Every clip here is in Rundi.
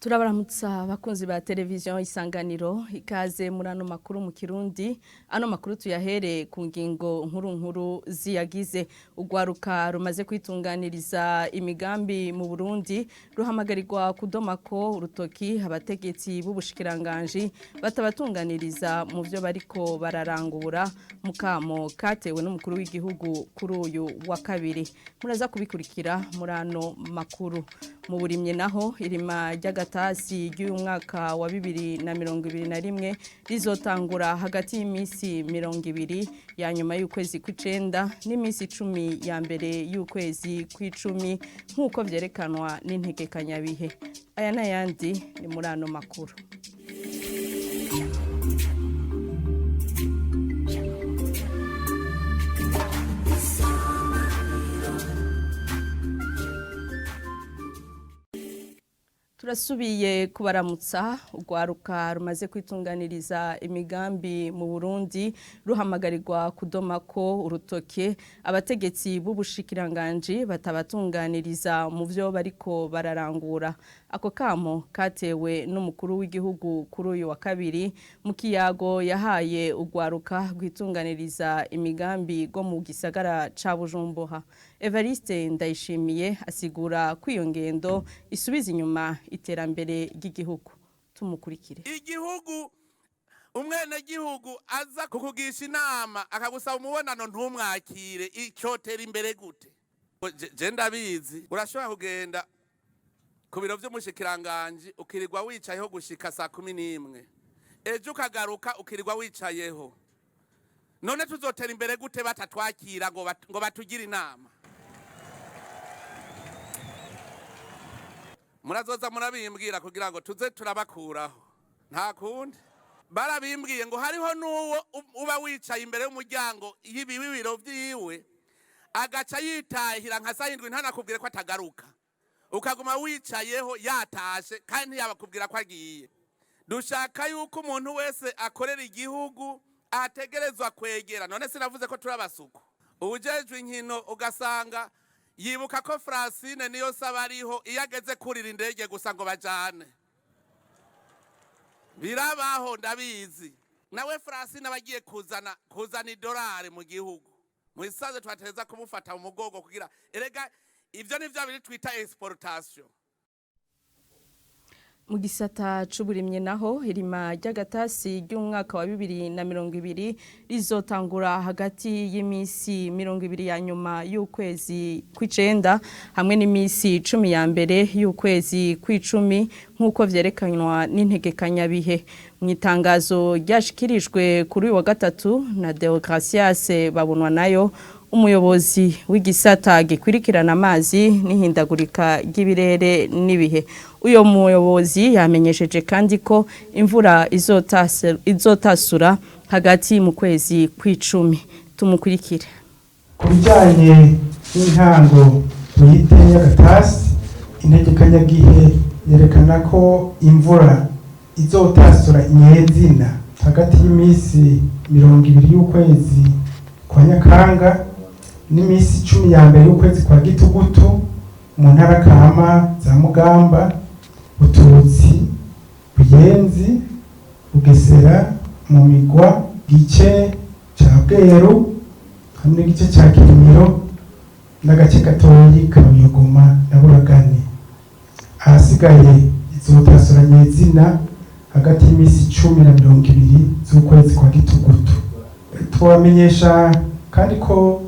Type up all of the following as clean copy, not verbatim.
Turabaramutsa abakunzi ba televiziyo Isanganiro, ikaze muri ano makuru mu Kirundi. Ano makuru tuyahere ku ngingo nkuru nkuru ziyagize. Urwaruka rumaze kwitunganiriza imigambi mu Burundi ruhamagarirwa kudomako urutoki abategetsi b'ubushikiranganji batabatunganiriza mu byo bariko bararangura, mukamo katewe n'umukuru w'igihugu kuri uyu wa kabiri. Muraza kubikurikira muri ano makuru. Mu burimye naho, irima ry'agatasi ry'uyu mwaka wa 2021 rizotangura hagati y'iminsi 20 ya nyuma y'ukwezi kw'icenda n'iminsi 10 ya mbere y'ukwezi kw'icumi, nk'uko vyerekanwa n'integekanyabihe. Aya n'ayandi ni muri ano makuru. Turasubiye kubaramutsa. Urwaruka rumaze kwitunganiriza imigambi mu Burundi ruhamagarirwa kudomako urutoke abategetsi b'ubushikiranganji batabatunganiriza mu vyo bariko bararangura. Ako kamo katewe n'umukuru w'igihugu kuri uyu wa kabiri mu kiyago yahaye urwaruka rwitunganiriza imigambi rwo mu gisagara ca Bujumbura. Evariste Ndayishimiye asigura ko iyo ngendo isubiza inyuma iterambere ry'igihugu. Tumukurikire. Igihugu, umwenegihugu aza kukugisha inama, akagusaba umubonano, ntumwakire, icotera imbere gute? Je ndabizi, urashobora kugenda ku biro vy'umushikiranganji ukirirwa wicayeho gushika saa 11, ejo ukagaruka ukirirwa wicayeho. None tuzotera imbere gute batatwakira ngo batugire inama? Murazoza murabimbwira kugira ngo tuze turabakuraho. Nta kundi, barabimbwiye ngo hariho n'uwo uba wicaye imbere y'umuryango y'ibiro vyiwe, agaca yitahira nka saa 7, ntanakubwire ko atagaruka, ukaguma wicayeho yatashe kandi ntiyabakubwira ko agiye. Dushaka yuko umuntu wese akorera igihugu ategerezwa kwegera. None sinavuze ko turi abasuku? Uwujejwe inkino ugasanga yibuka ko Francine niyo saba ariho iyo ageze kurira indege gusa ngo bajane. Birabaho, ndabizi. Nawe Francine aba agiye kuzana idolari mu gihugu. Mu isaze twatereza kumufata mu mugongo kugira erega ivyo ni vya biri twita exportation. Mu gisata c'uburimyi naho, irima ry'agatasi ry'umwaka wa 2020 rizotangura hagati y'imisi 20 ya nyuma y'ukwezi kw'icenda hamwe n'imisi 10 ya mbere y'ukwezi kw'icumi, nk'uko vyerekanwa n'integekanyabihe. Mu itangazo ryashikirijwe kuri uyu wa gatatu na Deogratias Babonwa nayo, umuyobozi w'igisata gikurikirana amazi n'ihindagurika ry'ibirere n'ibihe, uyo muyobozi yamenyesheje kandi ko imvura izotasura hagati mu kwezi kw'icumi. Tumukurikire. Ku bijyanye n'intango bwite y'agatasi, integekanyagihe yerekana ko imvura izotasura inyezina hagati y'iminsi 20 y'ukwezi kwa Nyakanga n'iminsi 10 ya mbere y'ukwezi kwa Gitugutu mu ntara kama za Mugamba, Bututsi, Buyenzi, Bugesera, mu Migwa, gice ca Bweru hamwe n'igice ca Kirimiro n'agace gatoyi ka Buyogoma na Buragane. Ahasigaye izotasura nyezina hagati y'iminsi 10 na 20 z'ukwezi kwa Gitugutu. Twabamenyesha kandi ko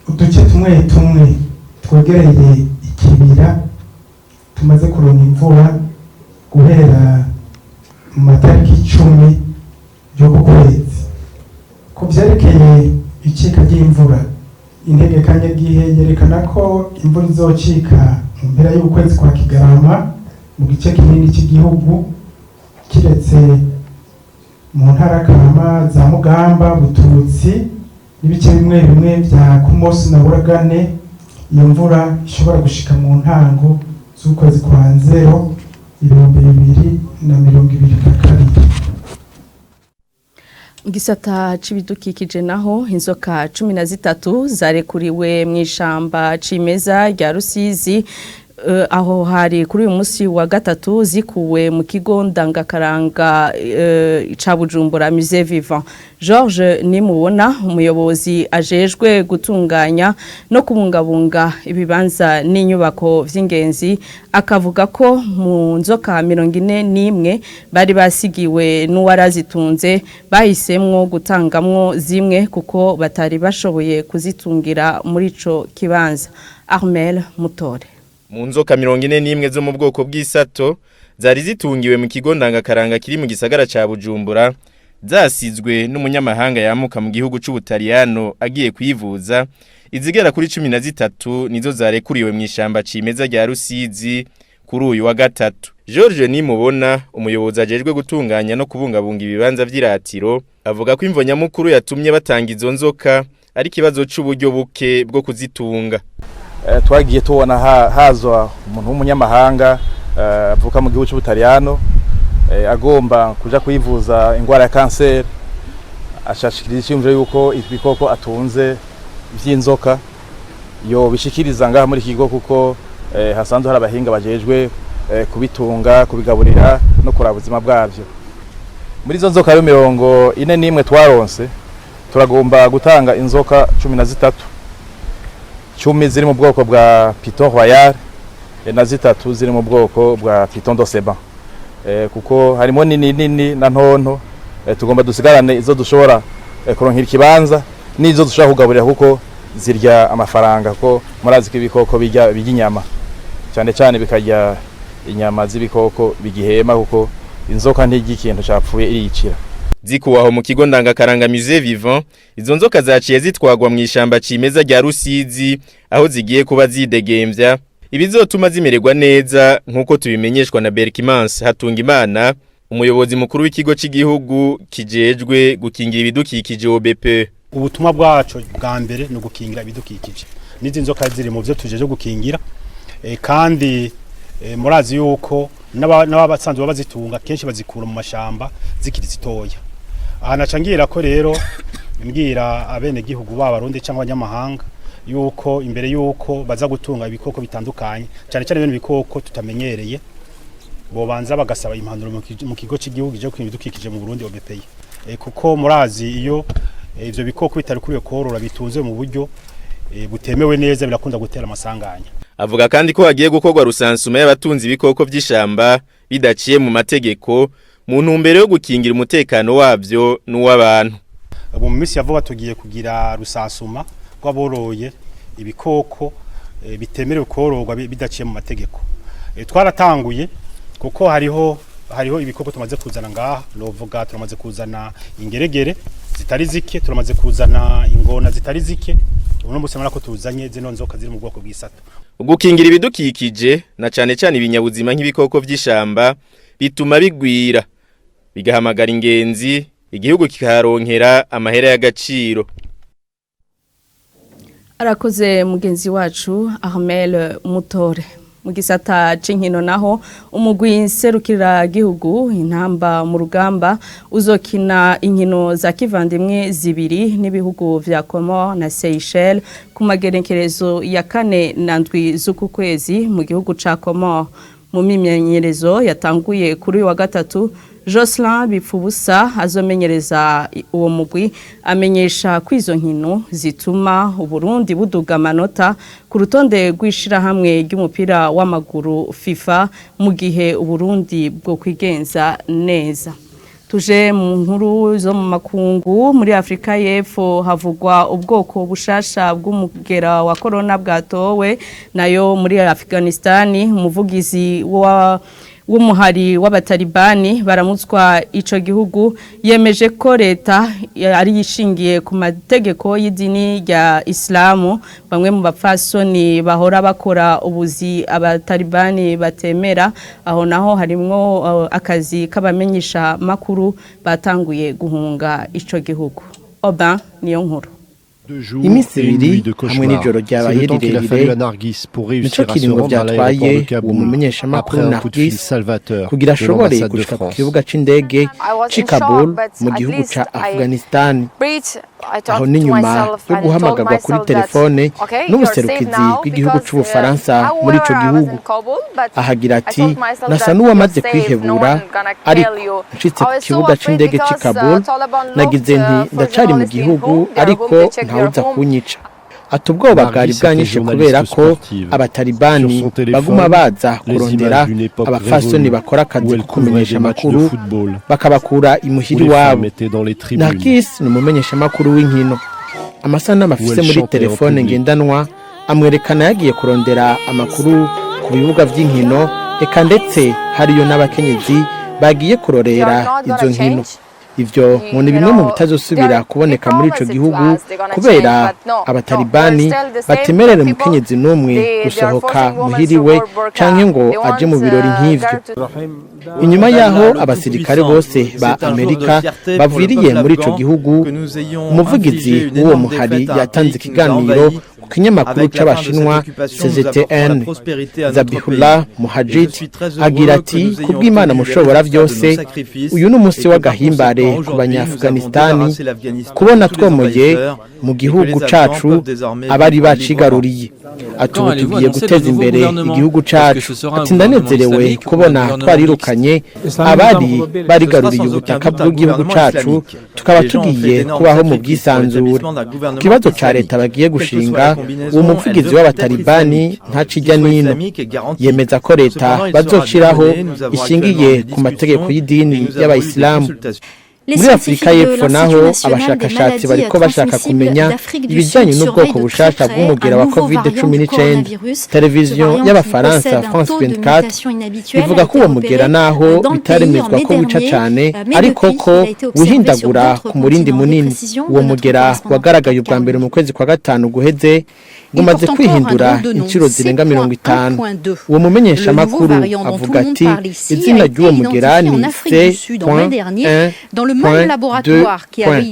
uduce tumwe tumwe twegereye ikibira tumaze kuronka imvura guhera mu matariki 10 y'uku kwezi. Ku vyerekeye icika ry'imvura, integekanyagihe yerekana ko imvura izocika mu mpera y'ukwezi kwa Kigarama mu gice kinini cy'igihugu, kiretse mu ntara kama za Mugamba, Bututsi n'ibice bimwe bimwe vya Kumosi na Buragane. Iyo mvura ishobora gushika mu ntango z'ukwezi kwa Nzero 2022. Gisata c'ibidukikije naho, inzoka 13 zarekuriwe mu ishamba cimeza rya Rusizi. Aho hari kuri uyu munsi wa gatatu zikuwe mu kigo ndangakaranga ca Bujumbura, Musée Vivant. George Nimubona, umuyobozi ajejwe gutunganya no kubungabunga ibibanza n'inyubako vy'ingenzi, akavuga ko mu nzoka 41 bari basigiwe n'uwarazitunze bahisemwo gutangamwo zimwe kuko batari bashoboye kuzitungira muri ico kibanza. Armel Mutore. Mu nzoka 41 zo mu bwoko bw'isato zari zitungiwe mu kigo ndangakaranga kiri mu gisagara ca Bujumbura, zasizwe n'umunyamahanga yamuka mu gihugu c'Ubutaliyano agiye kwivuza, izigera kuri 13 nizo zarekuriwe mu ishamba cimeza rya Rusizi kuri uyu wa gatatu. George Nimubona, umuyobozi ajejwe gutunganya no kubungabunga ibibanza vy'iratiro, avuga ko imvo nyamukuru yatumye batanga izo nzoka ari ikibazo c'uburyo buke bwo kuzitunga. Twagiye tubona hazwa umuntu w'umunyamahanga avuka mu gihugu cy'Ubutaliyano, agomba kuja kwivuza ingwara ya kanseri, ashashikiriza icyumviro yuko ibikoko atunze vy'inzoka yo bishikiriza ngaha muri iki kigo, kuko hasanzwe hari abahinga bajejwe kubitunga, kubigaburira no kuraba ubuzima bwavyo. Muri izo nzoka rero 41 twaronse, turagomba gutanga inzoka 13, 10 ziri mu bwoko bwa python royal na zitatu ziri mu bwoko bwa python d'Oseba, kuko harimo nini nini na ntonto. Tugomba dusigarane izo dushobora kuronkera ikibanza n'izo dushobora kugaburira, kuko zirya amafaranga, kuko murazi ko ibikoko birya inyama cyane cyane, bikarya inyama z'ibikoko bigihema, kuko inzoka ntirya ikintu capfuye, iriyicira. Zikuwaho mu kigo ndangakaranga Musée Vivant, izo nzoka zaciye zitwagwa mu ishamba cimeza rya Rusizi, aho zigiye kuba zidegemvya, ibizotuma zimererwa neza, nkuko tubimenyeshwa na Berkimans Hatungimana, umuyobozi mukuru w'ikigo c'igihugu kijejwe gukingira ibidukikije, OBP. Ubutumwa bwacu bwa mbere ni ugukingira ibidukikije, n'izi nzoka ziri mu byo tujeje gukingira. Kandi murazi yuko n'abasanzwe bazitunga kenshi bazikura mu mashamba zikiri zitoya. Aha naca ngira ko rero mbwira abenegihugu baba Abarundi cyangwa abanyamahanga yuko imbere yuko baza gutunga ibikoko bitandukanye, cyane cyane bene ibikoko tutamenyereye, bobanza bagasaba impanuro mu kigo cy'igihugu cyo ibidukikije mu Burundi, OBPI, kuko murazi iyo ivyo bikoko bitari kuriwe korora, bitunze mu buryo butemewe neza, birakunda gutera amasanganya. Avuga kandi ko hagiye gukorwa recensement y'abatunzi ibikoko vy'ishamba bidaciye mu mategeko, mu ntumbero yo gukingira umutekano wavyo n'uw'abantu. Ubu mu minsi ya vuba tugiye kugira recensement rw'aboroye ibikoko bitemerewe kororwa bidaciye mu mategeko. Twaratanguye kuko hariho ibikoko tumaze kuzana ngaha, novuga turamaze kuzana ingeregere zitari zike, turamaze kuzana ingona zitari zike, uno musi murako tuzanye zino nzoka ziri mu bwoko bw'isato. Ugukingira ibidukikije na cane cane ibinyabuzima nk'ibikoko vy'ishamba bituma bigwira, bigahamagara ingenzi, igihugu kikaharonkera amahera y'agaciro. Arakoze mugenzi wacu Ahmel Mutore. Mu gisata c'inkino naho, umugwi nserukira gihugu Intamba mu Rugamba uzokina inkino za kivandimwe zibiri n'ibihugu vya Comores na Seychelles ku magerekerezo ya 4 na 7 z'uku kwezi mu gihugu ca Comores. Mu mimenyerezo yatanguye kuri uyu wa gatatu, Jocelyn Bipfubusa azomenyereza uwo mugwi amenyesha ko izo nkino zituma Uburundi buduga amanota ku rutonde rw'ishirahamwe ry'umupira w'amaguru FIFA, mu gihe Uburundi bwo kwigenza neza. Tuje mu nkuru zo mu makungu. Muri Afrika y'Epfo havugwa ubwoko bushasha bw'umugera wa corona bwatowe. Nayo muri Afghanistan, umuvugizi wa w'umuhari w'abatalibani baramutswa ico gihugu yemeje ko leta ari yishingiye ku mategeko y'idini rya Islamu. Bamwe mu bapfasoni bahora bakora ubuzi abatalibani batemera, aho naho harimwo akazi k'abamenyesha makuru, batanguye guhunga ico gihugu. Oba niyo nkuru. Iminsi 2 hamwe n'ijoro ryabaye rirerire nico kiringo vyatwaye uwo mumenyeshamakuru Nargis kugira ashobore gushika ku kibuga c'indege c'i Kabul mu gihugu ca Afghanistan. Aho ni nyuma yo guhamagarwa kuri telefone n'ubuserukizi bw'igihugu c'Ubufaransa muri ico gihugu. Ahagira ati: "Nasa n'uwamaze kwihebura, ariko nshitse ku kibuga c'indege c'i Kabul nagize nti ndacari mu gihugu, ariko ntawuza kunyica." Ati ubwoba bwari bwanyishe kubera ko abatalibani baguma baza kurondera abafasoni bakora akazi ko kumenyesha amakuru, bakabakura imuhira iwabo. Nargis ni umumenyeshamakuru w'inkino. Amasanamu afise muri telefone ngendanwa amwerekana yagiye kurondera amakuru ku bibuga vy'inkino, eka ndetse hariyo n'abakenyezi bagiye kurorera izo nkino. Ivyo ngo ni bimwe mu bitazosubira kuboneka muri ico gihugu, kubera abatalibani batemerera umukenyezi n'umwe gusohoka muhiriwe canke ngo aje mu birori nk'ivyo. Inyuma y'aho abasirikare bose ba Amerika baviriye muri ico gihugu, umuvugizi w'uwo muhari yatanze ikiganiro ku kinyamakuru c'Abashinwa CGTN. Zabihullah Muhajid agira ati: "Kubw'Imana mushobora byose, uyu ni umunsi w'agahimbare ku Banyaafganistani kubona twomoye mu gihugu cacu abari bacigaruriye." Ati ubu tugiye guteza imbere igihugu cacu. Ati ndanezerewe kubona twarirukanye abari barigaruriye ubutaka bw'igihugu cacu, tukaba tugiye kubaho mu bwisanzure. Ku kibazo ca leta bagiye gushinga, uwo muvugizi w'abatalibani ntacijya nino. Yemeza ko leta bazoshiraho ishingiye ku mategeko y'idini y'Abayisilamu. Muri Afurika y'Epfo naho, abashakashatsi bariko bashaka kumenya ibijyanye n'ubwoko bushasha bw'umugera wa COVID-19. Televiziyo y'Abafaransa France 24 ivuga ko uwo mugera, naho bitaremezwa ko wica cane, ariko ko wihindagura ku murindi munini. Uwo mugera wagaragaye ubwa mbere mu kwezi kwa gatanu guheze, umaze kwihindura inshuro zirenga 50. Uwo mumenyeshamakuru avuga ati izina ry'uwo mugera ni C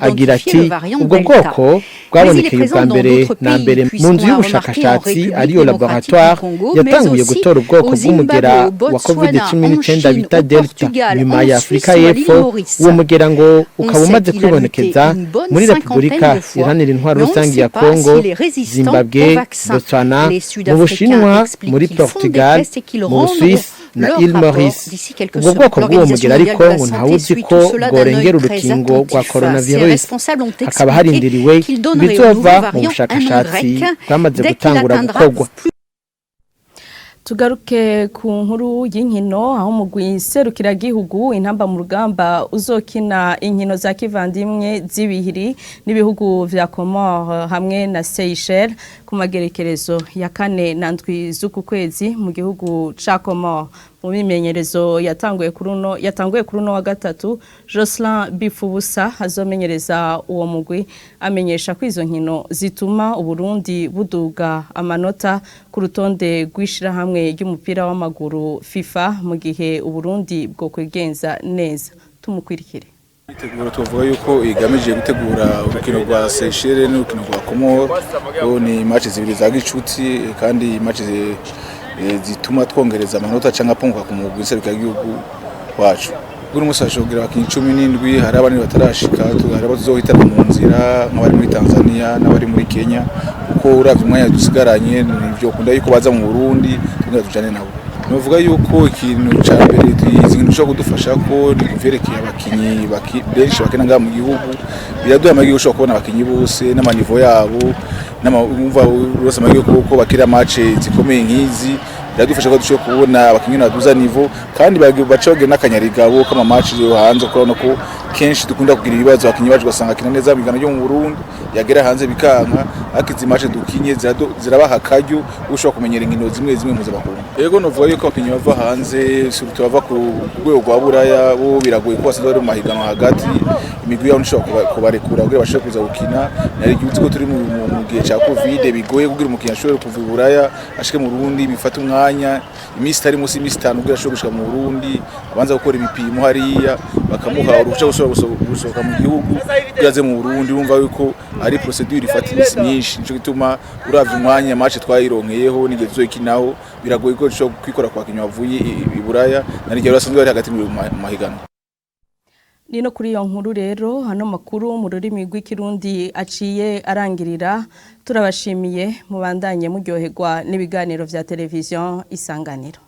agira ati ubwo bwoko bwabonekeye ubwa mbere na mbere mu nzu y'ubushakashatsi, ariyo laboratoire yatanguye gutora ubwoko bw'umugera wa COVID-19 bita Delta. Nyuma ya Afurika y'Epfo, uwo mugera ngo ukaba umaze kwibonekeza muri Repubulika Iharanira Intwaro Rusange ya Kongo, Zimbabwe, Botswana, mu Bushinwa, muri Portugal, mu Busuwisi na Île Maurice. Ubwo bwoko bw'uwo mugera ariko ngo ntawuzi ko bworengera urukingo rwa coronavirus, hakaba harindiriwe bizova mu bushakashatsi bwamaze gutangura gukorwa. Tugaruke ku nkuru y'inkino, aho umugwi serukiragihugu Intamba mu Rugamba uzokina inkino za kivandimwe z'ibihiri n'ibihugu vya Comores hamwe na Seychelles ku magerekerezo ya 4 na 7 z'uku kwezi mu gihugu ca Comores. Mu mimenyerezo yatanguye kuri uno wa gatatu, Jocelyn Bifubusa azomenyereza uwo mugwi amenyesha ko izo nkino zituma Uburundi buduga amanota ku rutonde rw'ishirahamwe ry'umupira w'amaguru FIFA, mu gihe Uburundi bwo kwigenza neza. Tumukwirikire. Iteguro tuvuga yuko igamije gutegura urukino rwa Seychelles n'urukino rwa Comores, ko ni match zibiri za gicuti kandi match zituma twongereza amanota cyangwa apunguka ku mugwi w'igihugu wacu. Kuri umunsi hashobora abakinyi 17, hari abandi batarashika, hari abo tuzohitana mu nzira nk'abari muri Tanzania n'abari muri Kenya, kuko uravye umwanya dusigaranye nivyo kunda yuko baza mu Burundi tugira tujane nabo. Novuga yuko ikintu ca mbere izi nkino zishobora kudufasha ko ni kuvyerekeye abakinyi benshi bakina ngaha mu gihugu. Biraduha amahirwe ushobora kubona abakinyi bose n'ama niveau yabo, umva urose amahirwe ko bakira match zikomeye nk'izi, biradufasha ko dushobora kubona abakinyi baduza niveau kandi baca bagira n'akanyarigabo k'ama match yo hanze, kuko urabona ko kenshi dukunda kugira ibibazo, abakinyi bacu ugasanga akina neza mu ryo mu Burundi, yagera hanze bikanka. Ariko izi match dukinye zirabaha akaryo ushobora kumenyera inkino zimwe zimwe mpuzamakungu. Yego, novuga yuko abakinyi bava hanze, surtout bava ku rwego rwa Buraya, bo biragoye ko basanzwe bari mu mahiganwa hagati, imigwi yabo ntishobora kubarekura kugira bashobore kuza gukina. Nari uzi ko turi mu gihe ca Covid, bigoye kugira umukinyi ashobore kuva i Buraya ashike mu Burundi, bifata umwanya, iminsi itari munsi y'imisi 5 kugira ashobore gushika mu Burundi, abanza gukora ibipimo hariya, bakamuha uruhushya gusohoka mu gihugu kugira aze mu Burundi. Urumva yuko ari procédure ifata iminsi myinshi. Nico gituma uravye umwanya match twayironkeyeho n'igihe tuzoyikinaho, biragoye ko dushobora kwikora kwa bakinyi bavuye i Buraya na rigihe basanzwe bari hagati mu mahiganwa. Ni no kuri iyo nkuru rero hano makuru mu rurimi rw'ikirundi aciye arangirira. Turabashimiye, mubandanye muryoherwa n'ibiganiro vya televiziyo Isanganiro.